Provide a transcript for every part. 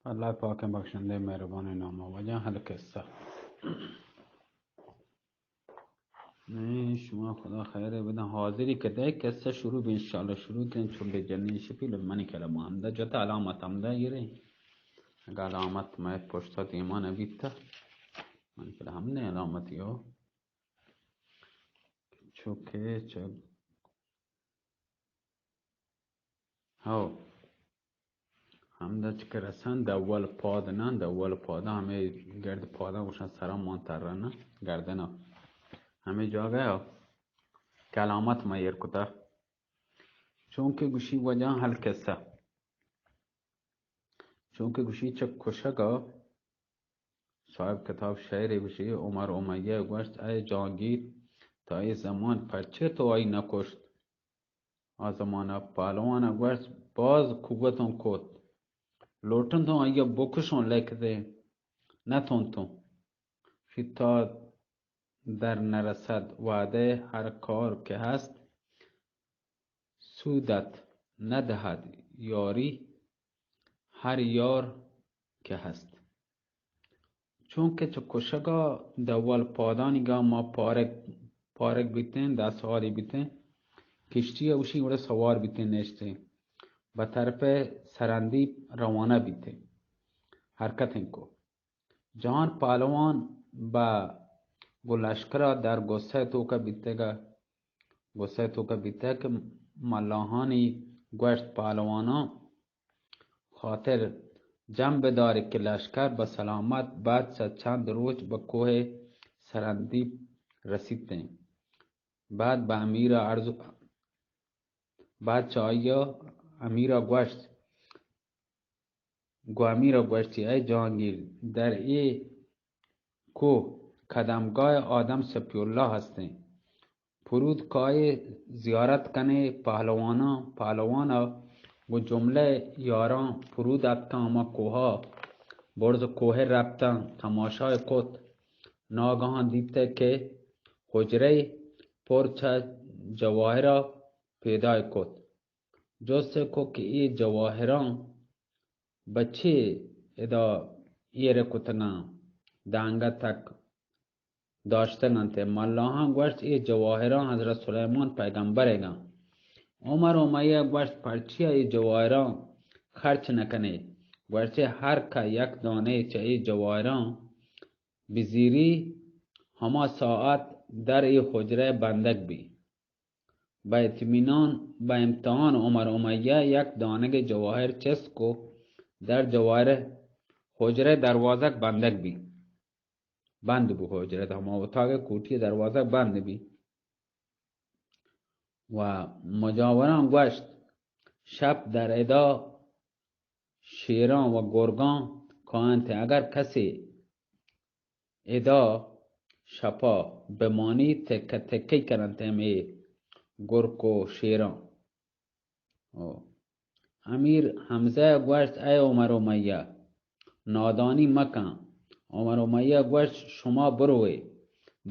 اللہ پاکیں بخشندہ مہربانیں نام ءَ۔ واجہ القصہ۔ نی، شما خدا خیر بدن۔ حاضری کہ دے قصہ شروع بی، انشاءاللہ شروع کن۔ چو بے جنین شپی لب منی کلا ہمدا جتا، علامت ہمدا گرے۔ اگہ علامت مئے پشتا دیما نبیتا، منی کلا ہمدے علامتی ہو۔ چو کہ چ-، ہو۔ ہمدا چہ کہ رسن دول پاد نہ، دول پادا ہمے گرد پادا گوشن سرا مان ترا نہ، گردنا۔ ہمے جاگہ کہ علامت ما ایر کتا۔ چونکہ گوشی واجہ القصہ۔ چونکہ گوشی چہ کشگا صاحب کتاب شعرے گوشی، عمر امیہ گوشت، اے جہانگیر، تا اے زمان پرچے تو آئی نہ کشت؟ آ زمانہ پہلوان ءَ گوشت، باز قوتوں کت، لوٹنتوں آئی ءَ بکشوں، لیکن نہ تونتوں۔ شی تا در نرسد وعدہ ہر کار کہ ہست، سودت ندہد یاری ہر یار کہ ہست۔ چونکہ چہ کشگا دول پادانی گا ما پارگ، پارگ بیتیں، دہ سالی بیتیں، کشتی ءَ اوشی گڑا سوار بیتیں، نشتیں، بہ طرف سرندیپ روانہ بیتیں، حرکتیں کو۔ جہان پہلوان بہ گوں لشکرا در غصہ توکا بیتگا، غصہ توکا بیتگ کہ ملاہانی گوشت، پہلواناں خاطر جم بدارے کہ لشکر بہ سلامت بعد چہ چند روچ بہ کوہ سرندیپ رسیتیں۔ بعد بہ امیرا عرض، بعد چہ آئیا امیرا گوشت، گوں امیرا گوشتی، اے جہانگیر، در اے کوہ قدمگاہ آدم صفی اللہ ہستیں۔ پرود کائے زیارت کنے پہلواناں، پہلوانا گوں جملہ یاراں پرود اتکاں ہما کوہا، برز کوہ رپتاں، تماشائے کت۔ ناگہاں دیتے کہ حجرہ پر چہ جواہرا پیدائے کت۔ جست کو کہ اے جواہراں بہ چے ادا ایر کتگاں، دانگہ تک داشتگ انت۔ ملاہاں گوشت، اے جواہراں حضرت سلیمان پیغمبر ئیگاں۔ عمر امیہ گوشت، پرچیا اے جواہراں خرچ نہ کنے؟ گوشت، ہر کہ یک دانے چہ اے جواہراں بزیری، ہما ساعت در اے حجرہ بندگ بی۔ بہ اطمینان، بہ امتحان عمر امیہ یک دانگے جواہر چست کو، در جواہر حجرہ دروازگ بندگ بی۔ بند بو حجرہ، ہما اتاق کوٹی دروازگ بند بی۔ و مجاوراں گوشت، شپ در ادا شیراں و گرگاں کاینت، اگر کسے ادا شپا بمانی، تکہ تکہ کننت ہمے گرک و شیراں۔ او۔ امیر حمزہ گوشت، اے عمر امیہ، نادانی مکن۔ عمر امیہ گوشت، شما بروئے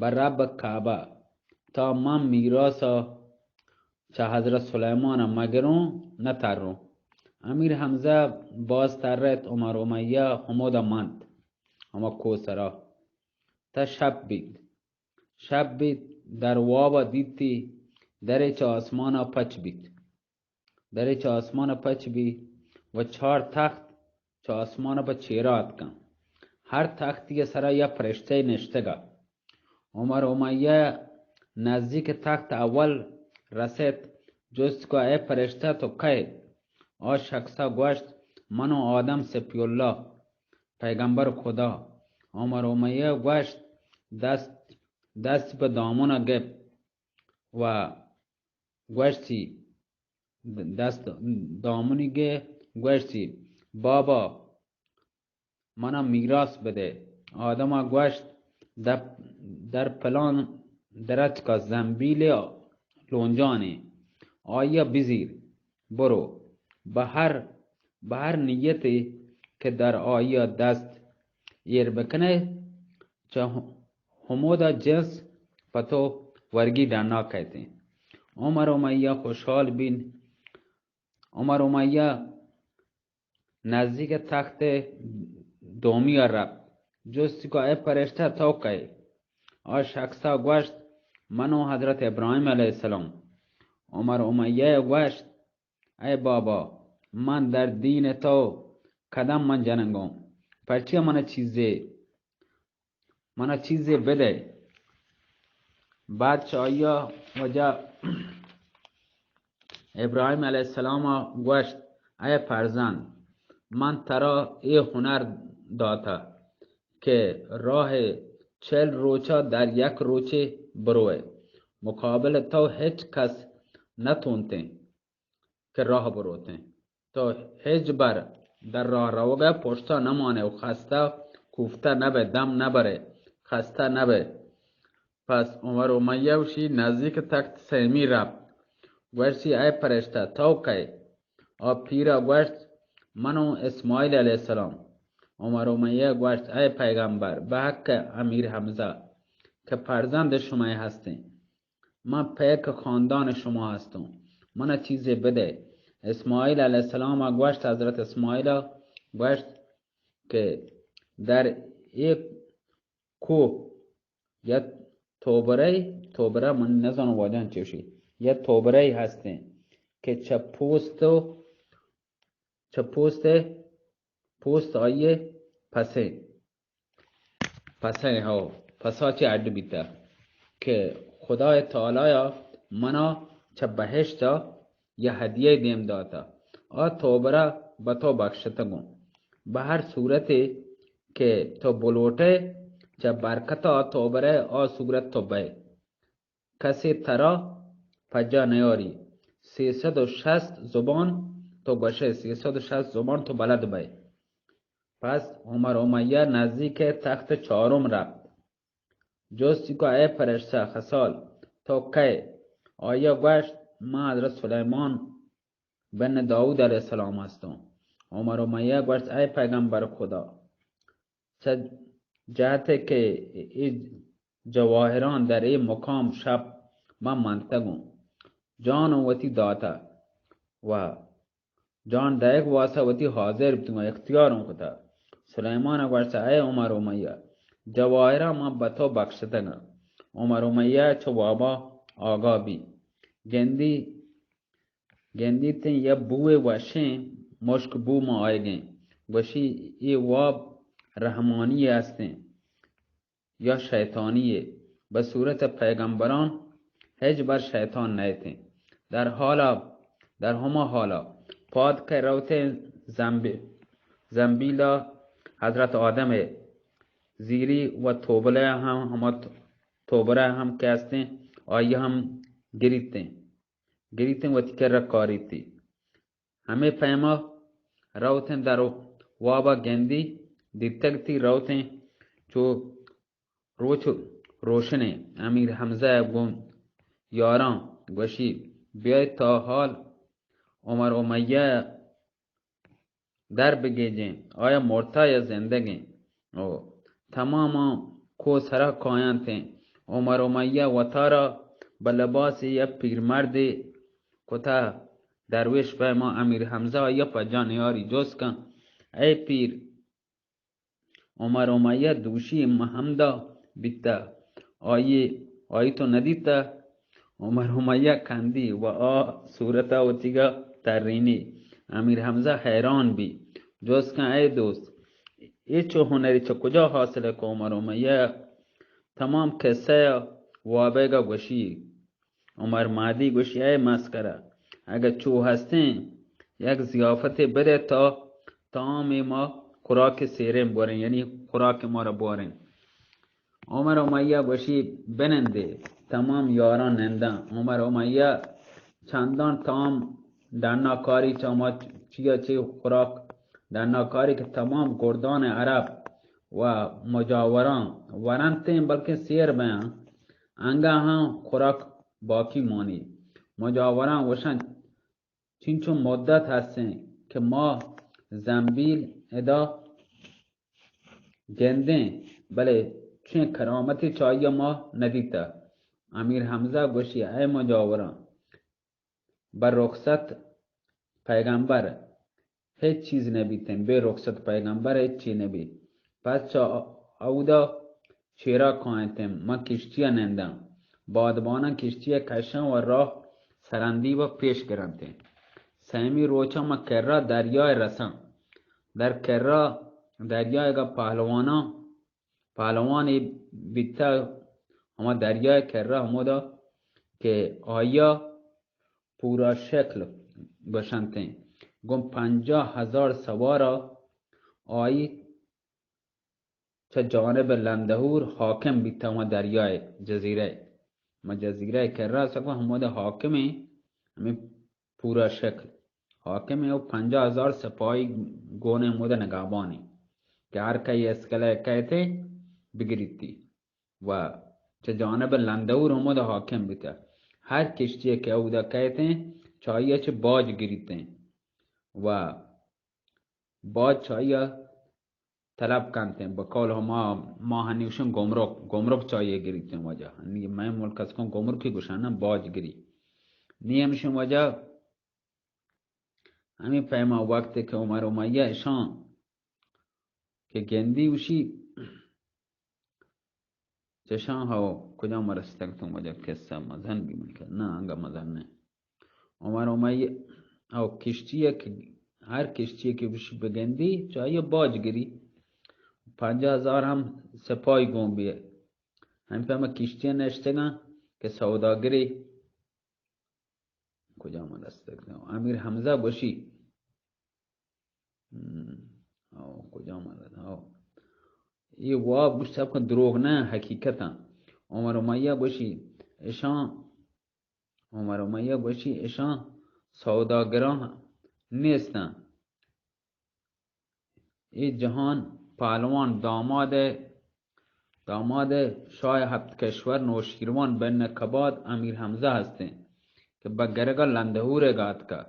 بہ رب کعبہ، تا من میراثا چہ حضرت سلیمان ءَ مگروں، نہ تروں۔ امیر حمزہ باز ترت، عمر امیہ ہمودا منت، ہما کوہ سرا۔ تا شپ بیت۔ شپ بیت، در وابا دیتی، درے چہ آسمانا پچ بیت۔ درے چہ آسمانا پچ بیت و چار تخت چہ آسمانا پہ چیرا اتکاں۔ ہر تختی سرا یک پرشتے نشتگا۔ عمر امیہ نزدیک تخت اول رست، جست کو، اے پرشتہ، تو کئے؟ آ شخصا گوشت، من و آدم صفی اللہ، پیغمبر خدا۔ عمر امیہ گوشت، دست، دست پہ دامنا گپت و گوشتی، دست دامنی گپت، گوشتی، بابا، منا میراث بدے۔ آدما گوشت، در، در پلان درچکا زنبیلے لونجانے، آئیا بزیر، برو، بہ ہر، بہ ہر نیتے کہ در آئیا دست ایر بکنے، چہ ہمودا جنس پہ تو ورگی ڈنا کئیتیں۔ عمر امیہ خوشحال بین۔ عمر امیہ نزدیک تخت دومی ءَ رپت۔ جستی کو، اے پرشتہ، تو کئے؟ آ شخصا گوشت، من و حضرت ابراہیم علیہ السلام۔ عمر امیہ گوشت، اے بابا، من در دین تو قدم من جنگوں، پرچیا من چیزے، من چیزے بدے۔ بعد چہ آیا وجہ ابراہیم علیہ السلام گوشت، اے فرزند، من ترا اے ہنر داتا کہ راہ چل روچا در یک روچے بروئے، مقابل تو ہچ کس نہ تونتیں کہ راہ بروتیں۔ تو ہچ بر در راہ روگا پشتا نہ مانے و خستہ کوفتہ نہ بئے، دم نہ برے، خستہ نہ بئے۔ پس عمر امیہ وشی نزدیک تخت سیمی رپت۔ گوشتی، اے پرشتہ، تو کئے؟ آ پیرا گوشت، من و اسماعیل علیہ السلام۔ عمر امیہ گوشت، اے پیغمبر، بحق امیر حمزہ کہ فرزند شمئے ہستیں، من پیک خاندان شما ہستوں، من چیزے بدے۔ اسماعیل علیہ السلام گوشت، حضرت اسماعیل گوشت کہ در ایک کوہ یا توبرہ، توبرہ من نزانوں واجہاں چوشی، یا توبرہ ہستیں کہ چہ پوست و چہ پوست، پوست آئیے پسے، پسے ہو، پسا چہ اڈ بیتا کہ خدای تعالی منا چہ بہشتا یا ہدیہ دیم داتا، آ توبرہ بہ تو بخشتگوں۔ بہ ہر صورتے کہ تو بلوٹے، چہ برکت آ توبرہ آ صورت تو بئے۔ کسے ترا پجا نیاری۔ سیصد و شصت زبان تو گوشے، سیصد و شصت زبان تو بلد بئے۔ پس عمر امیہ نزدیک تخت چارم رپت۔ جستی کو، اے پرشتہ خصال، تو کئے؟ آیا گوشت، من حضرت سلیمان بن داؤد علیہ السلام ہستوں۔ عمر امیہ گوشت، اے پیغمبر خدا، چہ جہتے کہ اے جواہران در اے مقام شپ من منتگوں، جان وتی داتا و جان دئیگ واسطہ وتی حاضر بیتوں و اختیاروں کتا۔ سلیمان گوشت، اے عمر امیہ، جواہراں من بہ تو بخشتگاں۔ عمر امیہ چہ وابا آگاہ بی، گندی، گندیتیں یا بوئے وشیں مشک بو ما آئیگیں۔ گوشی، اے واب رحمانی ہستیں یا شیطانی یے؟ بہ صورت پیغمبران ہچ بر شیطان نئیتیں۔ در حالا، در ہما حالا پاد کہ روتیں زمبی-، زمبیلا حضرت آدم زیری و توبلہ ہم، ہما توبرہ ہم کہ ہستیں، آئی ہم گریتیں۔ گریتیں وتی کرا کاریتی۔ ہمے پیما روتیں در وابا گندی دیتگ تی روتیں چو روچ روشنے۔ امیر حمزہ گوں یاراں گوشی، بیایت تا حال عمر امیہ در بگیجیں، آیا مرتا یا زندگیں؟ او تماماں کوہ سرا کاینتیں۔ عمر امیہ وتارا بہ لباسی یا پیرمردے کتا۔ درویش پیما امیر حمزہ آیا پجا نیاری جست کن، اے پیر، عمر امیہ دوشی مہمدا بیتا، آئی، آئی تو ندیتا؟ عمر امیہ کندی و آ صورتا وتیگا ترینی۔ امیر حمزہ حیران بی، جست کن، اے دوست، اے چو ہنری چہ کجا حاصل کو؟ عمر امیہ تمام قصہ وابیگا گوشی۔ عمر مہدی گوشی، اے مسخرہ، اگہ چو ہستیں، یک ضیافتے بدے تا تامے ما خوراک سیریں بوریں، یعنی خوراک ما را بوریں۔ عمر امیہ گوشی، بنندے۔ تمام یاراں ننداں۔ عمر امیہ چندان تام ڈنا کاری چہ ما چیا چے خوراک ڈنا کاری کہ تمام گردان عرب و مجاوراں ورنتیں، بلکیں سیر بیاں۔ انگا ہم خوراک باقی مانی۔ مجاوراں گوشنت، چنچو مدت ہستیں کہ ما زنبیل ادا گندیں، بلے چین کرامتی چہ آئی ما ندیتہ۔ امیر حمزہ گوشی، اے مجاوراں، بہ رخصت پیغمبر ہچ چیز نہ بیتیں، بے رخصت پیغمبر ہچ چیز نہ بیت۔ پس چہ اودا چیرا کاینتیں، من کشتی ءَ ننداں۔ بادباناں کشتی ءَ کشاں و راہ سرندیب ءَ پیش گرنتیں۔ سیمی روچا من کرا دریا ءَ رساں۔ در کرا دریا ءَ گا پہلواناں، پہلوان اے بیتہ ہما دریا ءِ کرا ہمودا کہ آیا پورا شکل گوشنتیں۔ گوں پنجاہ ہزار سوارا آئی چہ جانب لندہور حاکم بیتہ ہما دریائے جزیرہ۔ ہما جزیرہ کرا سکو ہمودا حاکمیں، ہمیں پورا شکل حاکمیں و پنجاہ ہزار سپاہی گونے ہمودا نگہبانی کہ ہر کئی اسکلہ کئیتے بگریتی۔ و چہ جانب لندہور ہمودا حاکم بیتہ۔ ہر کشتی کہ اودا کئیتے چہ آئی چہ باج گریتیں و باج چہ آئی طلب کنتیں۔ بقول ہما ما ہنی گوشن گمرک، گمرک چہ آئی گریتیں واجہ۔ ہنی مئے ملک اسکوں گمرکی گوشن نا، باج گری۔ نی ہمشن واجہ ہمیں پیما وقت کہ عمر امیہ اشاں کہ گندی اوشی چشاں ہو کجام رستگ تو واجہ قصہ مزن بی من کہ نہ انگا مزن نہ۔ عمر امیہ او کشتی کہ ہر کشتی کہ اوشی بگندی چاہیے باج گری پنجاہ ہزار ہم سپاہی گون بی۔ ہم پیما کشتی نشتگاں کہ سوداگری کجام رستگ؟ امیر حمزہ گوشی، ہم، او، کجام رستگ؟ او۔ اے واب گوشت سب کن دروغ نہ، حقیقتاں۔ عمر امیہ گوشی، اشاں، عمر امیہ گوشی، اشاں سوداگراں نیستاں۔ اے جہان پہلوان داماد، داماد شاہ ہپت کشور نوشیروان بن کباد امیر حمزہ ہستیں کہ بہ گرگا لندہور گاتکا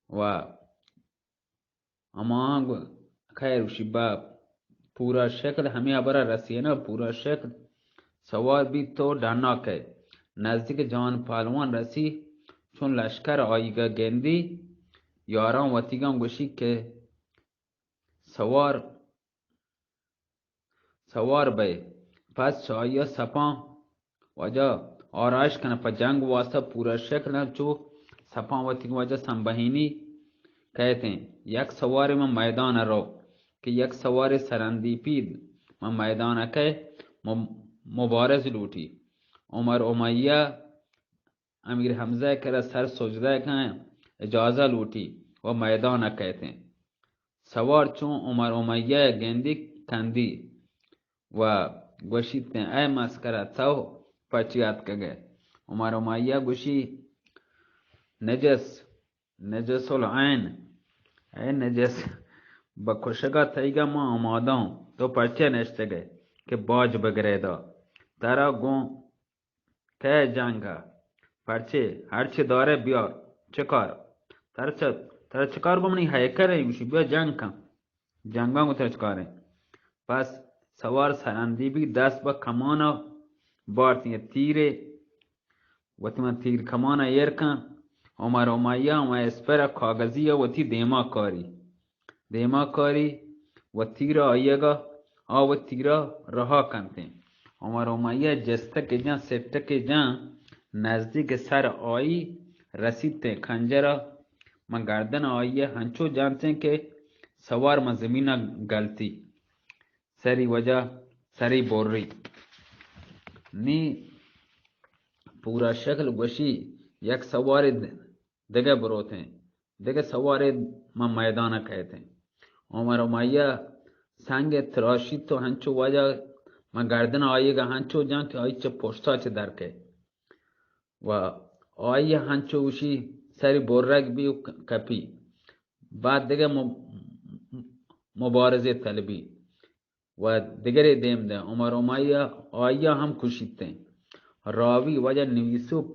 و ہماہاں گو-، خیر اوشی بہ پورا شکل ہمے ہبرا رسینا، پورا شکل سوار بیت تو ڈنا کئے۔ نزدیک جہان پہلوان رسی، چون لشکر آئیگا گندی، یاراں وتیگاں گوشی کہ سوار، سوار بئے۔ پس چہ آئیا سپاں واجہ آرائش کناں، پہ جنگ واسطہ پورا شکل انت، چو سپاں وتی واجہ سمبہینی کئیتیں۔ یک سوارے من میدان ء رو کہ یک سوارے سرندیپی من میدان ء کئے م-، مبارز لوٹی۔ عمر امیہ امیر حمزہ ء کرا سر سجدہ کن اجازہ لوٹی و میدان ء کئیتیں۔ سوار چون عمر امیہ ء گندی کندی و گوشیتیں، اے مسکرا تو پرچی آتکگ ئے؟ عمر امیہ گوشی، نجس، نجس العین، اے نجس، بہ کشگا تئیگا ما آمادہ اوں، تو پرچے نشتگ ئے کہ باج بگرے دا؟ ترا گوں کئے جنگ ء؟ پرچے؟ ہرچی دارے بیار۔ چکار؟ ترا چ-، ترا چکار گوں منی ہیکر ایں؟ گوشی، بیا جنگ کن۔ جنگاں گوں ترا چکار ایں؟ پس سوار سرندیبی دست بہ کمان ء بارتی، تیرے وتی من تیر کمان ء ایر کن۔ عمر امیہ ہما اسپر ء کاغذی ء وتی دیما کاری۔ دیما کاری و تیر ء آئیگا آ و تیر ء رہا کنتیں۔ عمر امیہ جستکے جان، سٹکے جان، نزدیک سر آئی رسیتیں۔ خنجر ء من گردن آئی ء ہنچو جانتیں کہ سوار من زمین ء گلتی۔ سری وجہ، سری بوری۔ نی پورا شکل گوشی، یک سوارے دگہ بروتیں، دگہ سوارے من میدان ء کئیتیں۔ عمر امیہ سنگ ء تراشیت و ہنچو وجہ من گردن آئیگ ء ہنچو جان کہ آئی چہ پشتا چہ در کئے و آئی ء ہنچو گوشی سری برگ بی و ک-، کپی۔ بعد دگہ م-، مبارزے طلبی۔ و دگرے دیم دئے۔ عمر امیہ آئیا ہم کشیتیں۔ راوی وجہ نویسوک،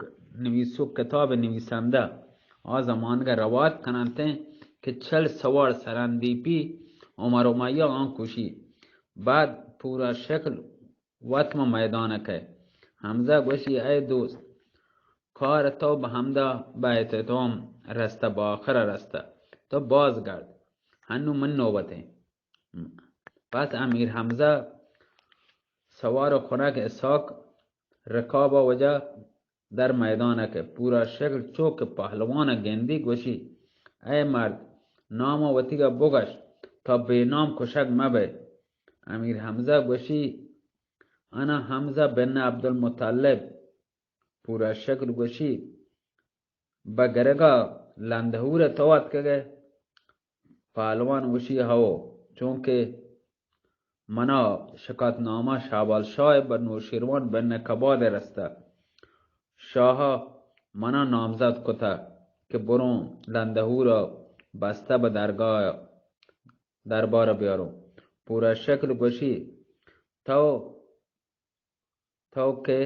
نویسوک کتاب نویسندہ آ زمانگا روایت کننتیں کہ چل سوار سرندیپی عمر امیہ آں کشی۔ بعد پورا شکل وت مہ میدان کئے۔ حمزہ گوشی، اے دوست، کار تو بہ ہمدا بہ اہتمام رستہ، بہ آخر رستہ۔ تو باز گرد۔ انوں من نوبت ایں۔ پس امیر حمزہ سوار و خنک اسحاق رکاب ء وجہ در میدان ء کہ پورا شکل چو کہ پہلوان ء گندی گوشی، اے مرد، نام ء وتیگا بگش، تا بے نام کشگ مہ بئے۔ امیر حمزہ گوشی، انا حمزہ بن عبدالمطلب۔ پورا شکل گوشی، بہ گرگا لندہور ء تو اتکگ ئے؟ پہلوان گوشی، ہئو، چونکہ منا شکایت نامہ شہبال شاہ ء بہ نوشیروان بن کباد ء رستہ۔ شاہ ء منا نامزد کتہ کہ بروں لندہور ء بستہ بہ درگاہ ء دربار ء بیاروں۔ پورا شکل گوشی، تو تو کہ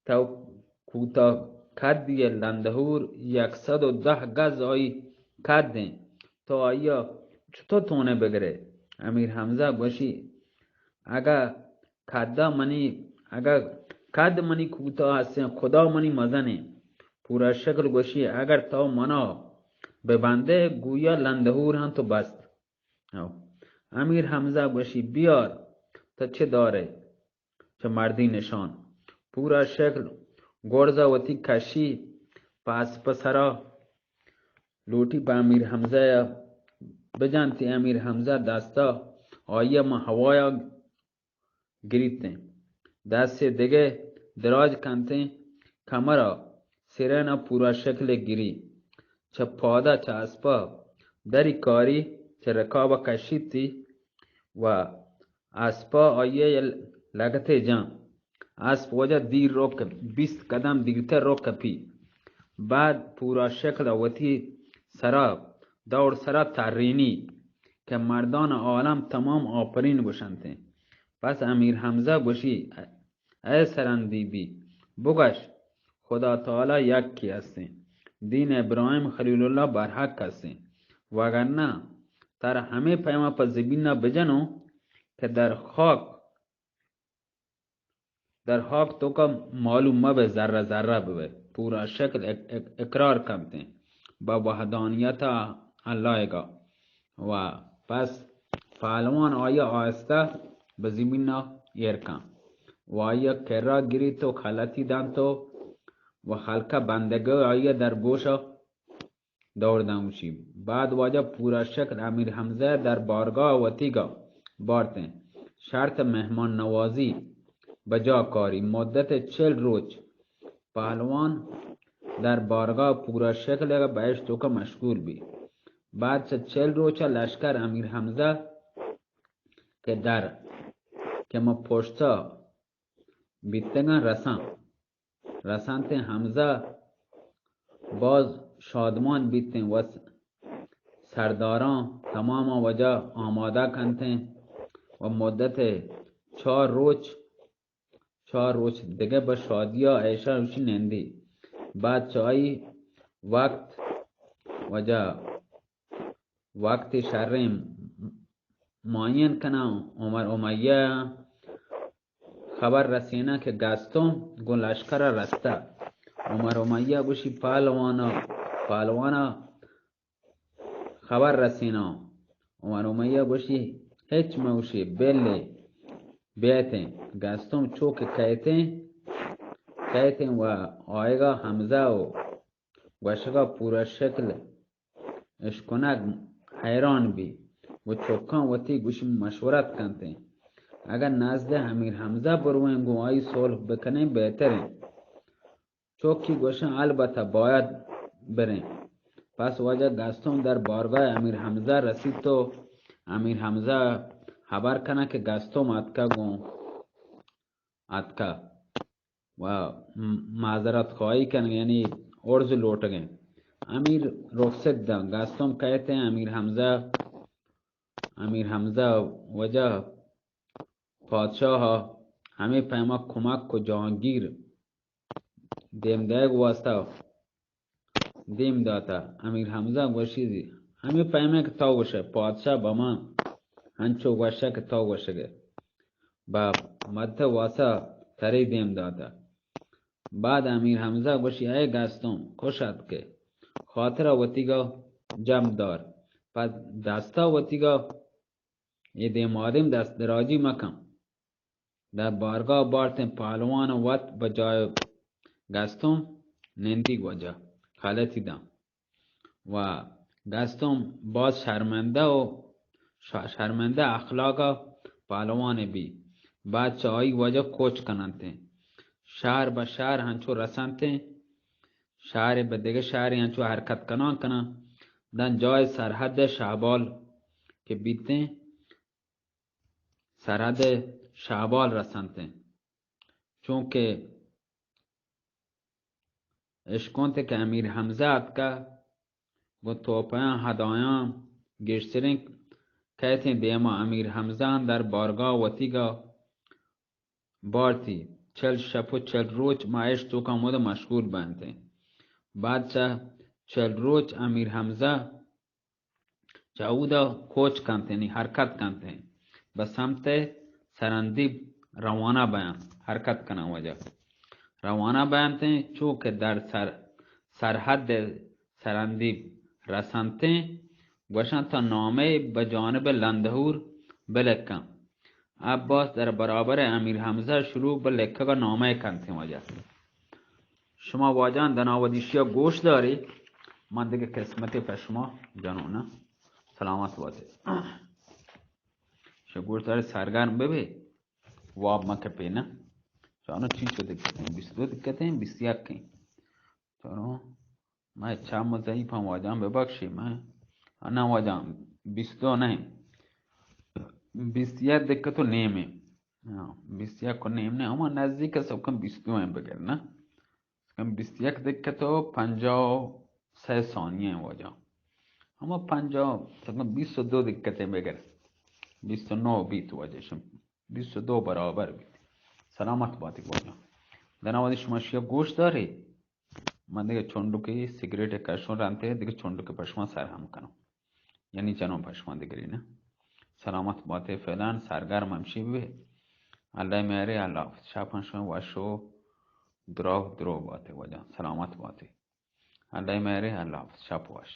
تو کوتاہ کدی ء لندہور یک سد و دہ گز آئی کد انت، تو آئی ء چطور تونے بگرے؟ امیر حمزہ گوشی، اگہ کدا منی، اگہ کد منی کوتاہ ہستیں، خدا منی مزن انت۔ پورا شکل گوشی، اگر تو منا ببندے، گویا لندہور ہم تو بست۔ ہو۔ امیر حمزہ گوشی، بیار، تو چہ دارے؟ چہ مردی نشان۔ پورا شکل گرز ء وتی کشی پہ اسپ ء سرا لوٹی پہ امیر حمزہ ء بجنتی۔ امیر حمزہ دستا آئی ء ماں ہوایا گریتیں، دستے دگہ دراج کنتیں، کمرا سرین ء پورا شکل گری۔ چہ پادا چہ اسپا دری کاری، چہ رکابا کشیتی و اسپا آئی ء لگتے جاں۔ اسپ واجہ دیر رو کپ-، بیست قدم دیرتر رو کپی۔ بعد پورا شکل وتی سرا، دور سرا ترینی کہ مردان عالم تمام آپرین گوشنتیں۔ پس امیر حمزہ گوشی، اے سرندی بی، بگش، خدا تعالی یکی ہستیں، دین ابراہیم خلیل اللہ برحق ہستیں، وگرنہ تر ہمے پیما پہ زمین ء بجنوں کہ در خاک، در خاک توکا معلوم مہ بئے، ذرہ ذرہ بہ بئے۔ پورا شکل اق-، اق-، اقرار کنتیں بہ وحدانیت اللہ گا۔ و پس پہلوان آئی ء آہستہ بہ زمین ء ایر کن و آئی ء کرا گریت و خلتی دنت و و ہلکہ بندگی آئی ء در گوش ء دور دنت۔ گوشی، بعد واجہ پورا شکل امیر حمزہ ء در بارگاہ وتیگا بارتیں، شرط مہمان نوازی بجا کاری۔ مدت چل روچ پہلوان در بارگاہ پورا شکل ء بہشت توکا مشغول بی۔ بعد چہ چل روچ ء لشکر امیر حمزہ کہ در کہ ما پشتا بیتگاں رساں۔ رسانتیں حمزہ باز شادمان بیتیں و سرداراں تماما وجہ آمادہ کنتیں و مدت چار روچ چار روچ دگہ بہ شادیا ایشاں گوشی نندی۔ بعد چہ آئی وقت واجہ وقتی شریں معین کناں، عمر امیہ خبر رسیناں کہ گستم گوں لشکر ء رستہ۔ عمر امیہ گوشی، پہلوانا، پہلوانا خبر رسیناں۔ عمر امیہ گوشی، ہچ مہ گوشی، بلے بیتیں۔ گستم چو کہ کئیتیں، کئیتیں و آیگا حمزہ و گوشگا پورا شکل اشکنگ حیران بی و چکاں وتی گوشی مشورت کنتیں، اگاں نزد امیر حمزہ برویں گوں آئی صلح بکنیں بہتریں۔ چوکی گوشاں، البتہ باید بریں۔ پس واجہ گستم در بارگاہ امیر حمزہ رسیت و امیر حمزہ خبر کناں کہ گستم اتکا گوں اتکا و م-، معذرت خواہی کنگ، یعنی عرض لوٹگیں۔ امیر رخصت داں، گستم کئیتیں امیر حمزہ، امیر حمزہ واجہ پادشاہ ہمے پیما کمک و جہانگیر دیم دئیگ واسطہ دیم داتہ۔ امیر حمزہ گوشی، ہمے پیمیں کہ تو گوشئے، پادشاہ بہ من ہنچو گوشہ کہ تو گوشگئے، بہ مدت واسطہ ترے دیم داتہ۔ بعد امیر حمزہ گوشی، اے گستم، خوش اتکئے، خاطرا وتیگا جم دار، پہ دستا وتیگا اے دیمادیم دست دراجی مکن. در بارگاہ بارتیں پہلوان وت بہ جای گستم نندیگ وجہ خلطی داں. و گستم باز شرمندہ و ش-، شرمندہ اخلاقا پہلوان بی. بعد چہ آئی وجہ کوچ کننتیں. شہر بہ شہر ہنچو رسنتیں، شہر بہ دگہ شہر ہنچو حرکت کنان کناں. داں جای سرحد شہبال کہ بیتیں، سرحد شہبال رسنتیں. چونکہ اشکنت کہ امیر حمزہ اتکا، گوں توپیاں ہدایاں گیشتریں کیتیں دیما امیر حمزہ در بارگاہ وتیگا بارتی. چل شپ و چل روچ ما اش توکا مد مشغول بنتیں. بعد چہ چل روچ امیر حمزہ چہ اودا کوچ کنت، یعنی حرکت کنت، بہ سمت سرندیب روانہ بیان، حرکت کنن وجہ روانہ بیانت. چو کہ در سر-، سرحد سرندیب رسنت، گوشن تا نامہ بہ جانب لندہور بلکن. عباس در برابر امیر حمزہ شروع بہ لکھگا نامہ کنت وجہ. شما واجہان دنا وہدی شیا گوش داری، من دگہ قسمتے پہ شما جنونا. سلامت باتے. شیا گوش داری، سرگرم ببے، واب مکپے نا. چانو چی چو دقتیں، بیست دو دقتیں، بیست یک ایں. چانو، من چم ضعیفاں واجہان ببخشی، من، نہ واجہان، بیست دو نہ، بیست یک دقت و نیمیں. ہاں، بیست یک و نیم نہ، ہما نزدیک است، سکم بیست دو ایں بگر نا. سکم بیست یک دقت و پنجاہ و سہ ثانیہ ایں واجہ. ہما پنجاہ، سکم بیست و دو دقت ایں بگر. بیست و نو بیت واجہ شم، بیست و دو برابر بیت. سلامت باتی واجہ. دنا وہدی شما شیا گوش داری، من دگہ چنڈکے سگریٹ کشوں رنتے، دگہ چنڈکے پہ شما سر ہم کنوں. یعنی جنوں پہ شما دگری نا. سلامت باتے، فعلاً سرگرم ہمشی ببے. اللہ مہرے، اللہ حافظ. شپ ہم شما وش و دراہ دراہ باتے واجہ. سلامت باتے. اللہ مہرے، اللہ حافظ. شپ وش.